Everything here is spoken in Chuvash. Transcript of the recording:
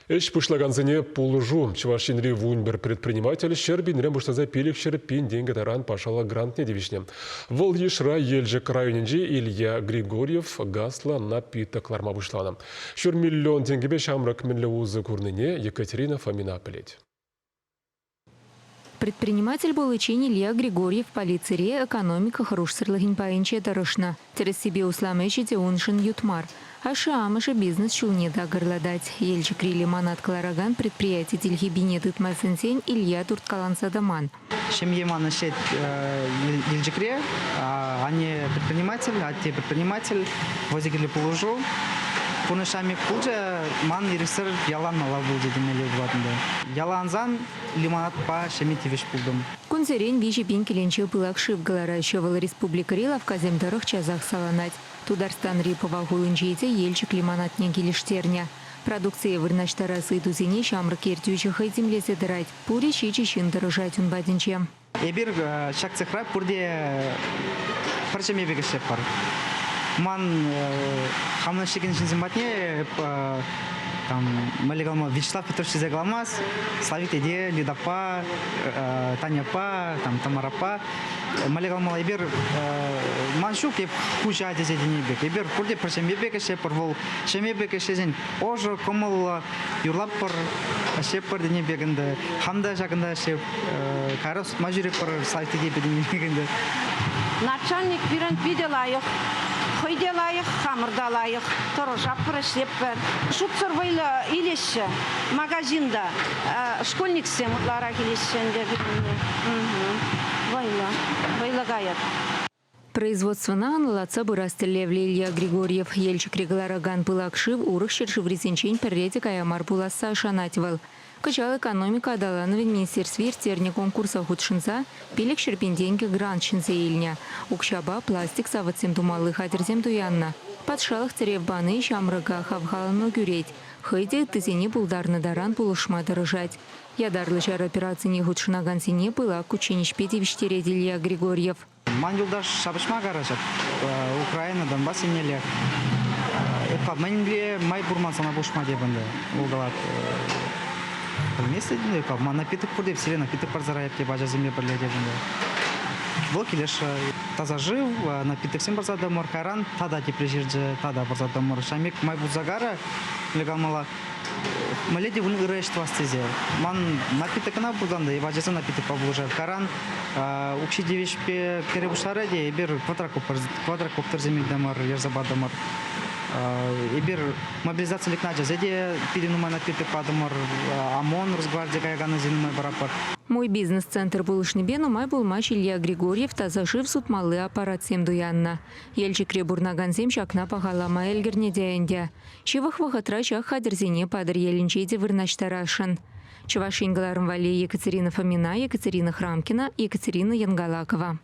Ӗҫ пуҫлакансене пулӑшу. Чӑваш Енри 11 предприниматель 100 пинрен пуҫласа 500 пин тенкӗ таран патшалӑх грантне тивӗҫнӗ. Вӑл йышра Елчӗк районӗнчи Илья Григорьев газлӑ напиток ларма пуҫланӑ. Ҫур миллион тенкӗпе ҫамрӑк мӗнле усӑ курнине Екатерина Фомина пӗлет. Предприниматель пуличчен Илья Григорьев полицире экономика хӑрушсӑрлӑхӗн пайӗнче тӑрӑшнӑ. Тӗрӗссипе услам ӗҫӗ те уншӑн ют мар. Ашшӗ-амӑшӗ бизнес ҫулне такӑрлатать. Елчӗкри лимонад кӑларакан предприяти тилхепине тытма сӗнсен Илья турткаланса тӑман. Ҫемье ман ӗҫлет Елчӗкре. Анне предприниматель, атте предприниматель. Вӑйсӑр пулӑшу. Пурнӑҫ амик пулчӗ, ман ирӗксӗр яланмалла пулчӗ темелле пулать ӗнтӗ. Яла ансан лимонадпа ҫиме тивӗҫ пултӑм. Кунсерен 3000 кӗленче пылак шыв кӑлараҫҫӗ. Вӑл республикӑри лавккасем тӑрӑх часах саланать. Тутарстанри Пӑва хулинче те Елчӗк лимонадне килӗштернӗ. Продукцие вырнаҫтарас ыйтусене ҫамрӑк ертӳҫӗ хӑй тимлесе тӑрать. Пурӗ ҫичӗ ҫын тӑрӑшать ун патӗнче. Эпир ҫак цехра пурте пӗр ҫемье пек ӗҫлетпӗр. Ман хамӑн ӗҫлекен ҫынсем патне там мӗнле калама Вячеслав Петрович тесе каламас, Славик тете, Лидапа, Таняпа, там Тамарапа. Мӗнле каламалла, эпир ман ҫук, эп хуҫа тесе тени пек. Эпир пурте пӗр ҫемье пек ӗҫлетпӗр. Вӑл ҫемье пек ӗҫлесен ӑшӑ, кӑмӑллӑ, юрлатпӑр, ӗҫлетпӗр тени пек ӗнтӗ. Хам та ҫакӑнта ӗҫлеп, кайран сутма ҫӳретпӗр, сайт тете тени пек ӗнтӗ. Начальник пирӗн питӗ лайӑх. Хӑй те лайӑх, хамӑр та лайӑх. Тӑрӑшатпӑр, ӗҫлетпӗр. Шутсӑр вӑйлӑ илеҫҫӗ магазинта. Школьниксем ытларах илеҫҫӗ ӗнтӗ пирӗнне. Вӑйлӑ, вӑйлӑ каять. Производствӑна анлӑлатса пырас тӗллевлӗ Илья Григорьев Елчӗкре кӑларакан пылак шыв урӑх ҫӗршыврисенчен пӗрре те кая мар пуласса шанать вӑл. Кӑҫал экономика аталанӑвӗн министерстви ирттернӗ конкурса хутшӑнса 500 пин тенкӗ грант ҫӗнсе илнӗ. Укҫапа пластик савӑтсем тумалли хатӗрсем туяннӑ. Патшалӑх тӗрев пани ҫамрӑка хавхалану кӳрет. Хӑй те ыттисене пултарнӑ таран пулӑшма тӑрӑшать. Ятарлӑ ҫар операцине хутшӑнакансене пылак кучченеҫпе тивӗҫтерет Илья Григорьев. Ман юлташ ҫапӑҫма караҫать. Украина, Донбасс еннелле. Эппа мӗнле май пур ман сана пулӑшма теп ӗнтӗ. Вӑл калать, пӗлместӗн эппа, ман напиток пур теп, сире напиток парса раяп теп, ачасемпе пӗрле теп ӗнтӗ. Вӑл килӗшрӗ. Таса шыв, напитоксем парса тӑмӑр. Кайран тата тепре ҫырчӗ, тата парса тӑмӑр. Шамик май пулса карӗ, мӗнле каламалла, Мӗнле те пулин ырӑ ӗҫ тӑвас тесе. Ман напиток кӑна пулсан та, эп ачасем напитокпа пулӑшать. Каран укҫи тивӗҫпе кӗре пуҫларӗ те эпир квадрокоптерсем илтӗмӗр, ярса патӑмӑр. Эпир мобилизаци лекнӗ ачасене те питӗ нумай напиток патӑмӑр. ОМОН, Росгварди каяканнисем нумай паратпӑр. Мой бизнес-центр пулӑшнипе нумай пулмасть Илья Григорьев таса шыв сутмалли аппаратсем туяннӑ. Елчӗкре пурӑнакансем ҫакна пахалама ӗлкӗрнӗ те ӗнтӗ. Ҫывӑх вӑхӑтра ҫак хатӗрсене Патӑрьелӗнче те вырнаҫтарасшӑн. Чӑваш Ен кӑларӑм валли Екатерина Фомина, Екатерина Храмкина, Екатерина Янгалакова.